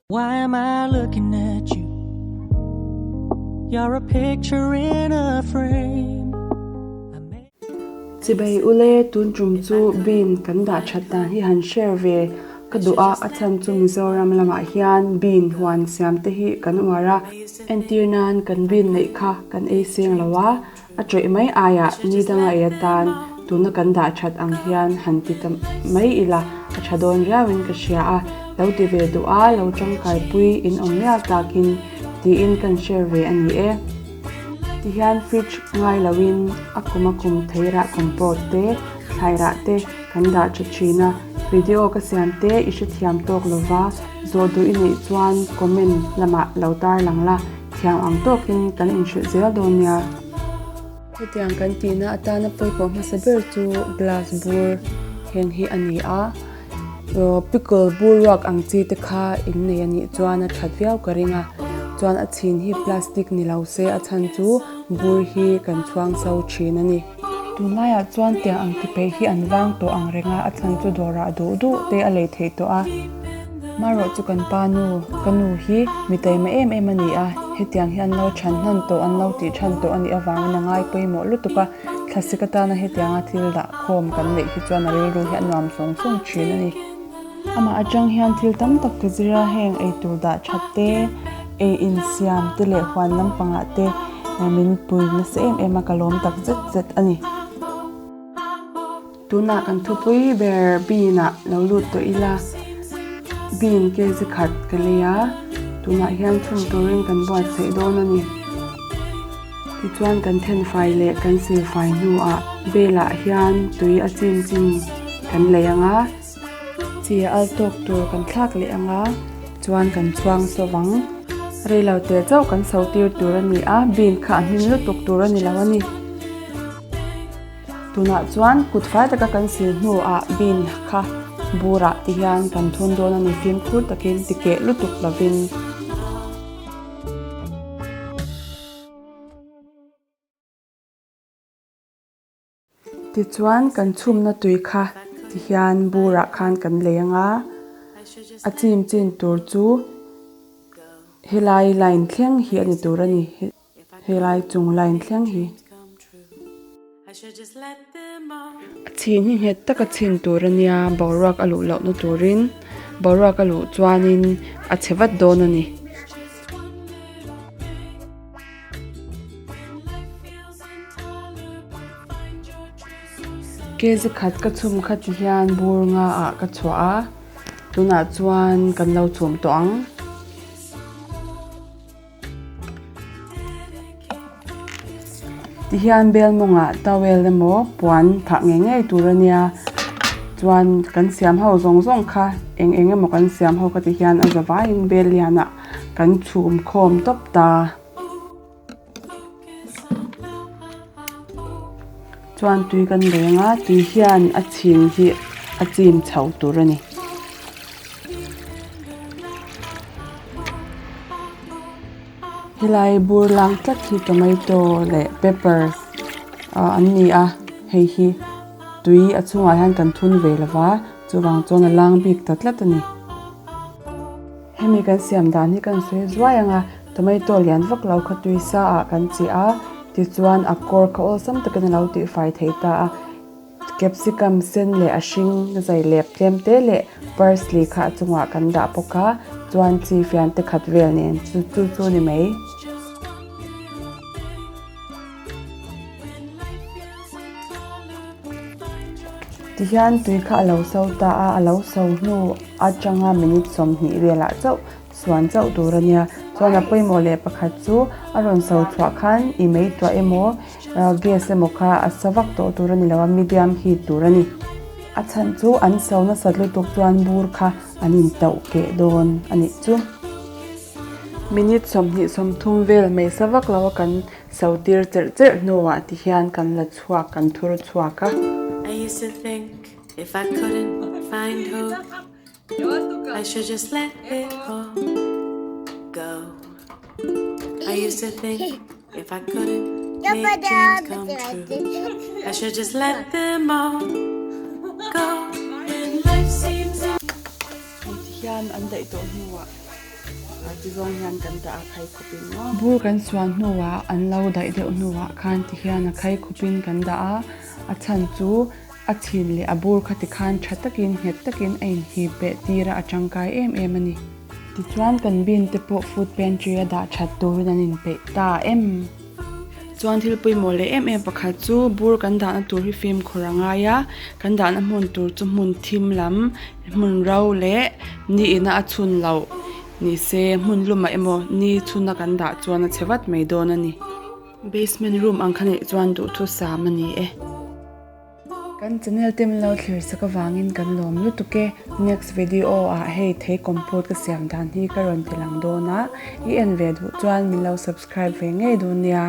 Why am I looking at you? You're a picture in a frame. Chibai ule tun tum chu bean kan dah that dan hi han share ve ka duh a, a chhan chu Mizoram lamah hian bean huan siam te hi kan uar a, entir nan kan bean neih kha kan ei seng lo a, a tawih mai aiah ni danga ei atan tuna kan dah that ang hian han ti ta mai ila a tha dawn riauin ka hria a, lo ti ve duh a, lo tangkaipui in awm mial takin tiin kan share ve a ni e. Tihian fridge ngai loin a kum a kum thei rah compote te, thlai rah te kan dah tha thin a, video ka siam te i hrethiam tawk lova zawh duh i neih chuan comment lamah lo tarlang la. Thiam ang tawkin kan inhrilh zel dawn nia. Hetiang kan tihna atana pawimawh hmasa ber chu glass bur heng hi a ni a, pickle bur ruak ang chi te kha in nei a nih chuan a that viau ka ring a, chuan a chhin hi plastic ni lo se a chhan chu bur hi kan chhuang so thin a ni. Tunlaiah chuan tiang ang ti peih hi an vang tawh ang reng a, a chhan chu dawrah duh duh te a lei theih tawh a. Marawh chu kan pa nu, ka nu hi mi taima em em a ni a, hetiang hi an lo chhan hnan tawh, an lo tih than tawh a nih avangin a ngai pawimawh lutuk a, thlasik atana hetianga thil dah khawm kan neih hi chuan a rilru hi a nuam sawng sawng thin a ni. Amah atang hian thil tam tak ka zir a, heng eitur dah that te, ei insiam te leh huan lampangah te min pui nasa em em a, ka lawm tak zet zet a ni. Tunah kan thupui ber bean ah lo lut tawh ila, bean kg khat ka lei a, tunah hian chhun turin kan buatsaih dawn a ni. Tichuan kan thenfai leh kan silfai hnuah belah hian tui a chim chin kan lei ang a. Chi a al tawk tur kan thlak leh ang a, chuan kan chhuang sawp ang. Reilo te chauh kan so tir tur a ni a, bean kha a hmin lutuk tur a ni lo a ni. Tunah chuan kut fai taka kan sil hnuah bean kha burah ti hian kan thun dawn a ni, fimkhur takin ti keh lutuk lovin. Tichuan kan chhumna tui kha tihian burah khan kan lei ang a, a chim chin tur chu helai line thleng hi a ni tur a ni, helai chung line thleng hi. A chhin hi nghet taka chhin tur a nia, boruak a luh lohna turin boruak a luh chuanin a chhe vat dawn a ni. Kg khat ka chhum kha ti hian bur nga ah ka chhuah a, tunah chuan kan lo chhum tawh ang. Ti hian bel mawngah towel emaw puan phah ngei ngei tur a nia, chuan kan siam ho zawng zawng kha eng eng emaw kan siam ho kha ti hian a za vaiin bel lianah kan chhum khawm tawp ta. Chuan tui kan leng a, tui hian a chhin hi a chim chho tur a ni. Helai bur lang tlat hi tomato leh pepper ah an ni a, hei hi tui a chhungah hian kan thun ve lova chuvang chuan a lang bik ta tlat a ni. Hemi kan siam dan hi kan sawi zuai ang a, tomato lian vak lo kha tui sa ah kan chih a, tichuan a kawr kha awlsam takin a lo tihfai thei ta a, capsicum sen leh a hring zai lep tlem te leh parsley kha a chungah kan dah bawk a, chuan chi fian te khat vel nen chu chu chu ni mai. Tihian tui kha a lo so ta a, a lo so hnu atanga minute 20 velah chauh suan chauh tur a nia. Chuan a pawimawh leh pakhat chu a rawn so chhuah khan i mei tuah emaw gas emaw kha a sa vak tawh tur a ni lo a, medium heat tur a ni. A chhan chu an so nasat lutuk chuan bur kha an intauh keh dawn a nih chu. Minute 20 30 vel mei sa vak lo a kan So tir cherh cherh hnuah ti hian kan la chhuak kan thur chhuak a. I used to think if I couldn't find hope I should just let it all go I used to think if I couldn't make dreams come true I should just let them all go When life seems Hei ti hian an daih tawh hnuah. Ti zawng hian kan dah a khai khupin maw. Bur kan suan hnuah an lo daih deuh hnuah khan ti hian a khai khupin kan dah a, a chhan chu a chhin leh a bur kha ti khan tha takin nghet takin a inhip beh tir a, a tangkai em em a ni. Tichuan kan bin te pawh food pantry a dah that turin an inpeih ta em. Chuan thil pawimawh leh em em pakhat chu bur kan dahna tur hi fimkhur a ngai a, kan dahna hmun tur chu hmun thim lam, hmun ro leh ni ina a chhun loh ni se hmun lumah emaw ni chhuna kan dah chuan a chhe vat mai dawn a ni. Basement room ang kha neih chuan duhthusam a ni e. Kan channel te min lo thlir sak avangin kan lawm lutuk e. Next video ah hei thei compot ka siam dan hi ka rawn ti lang dawn a, i en ve duh chuan min lo subscribe ve ngei dawn nia.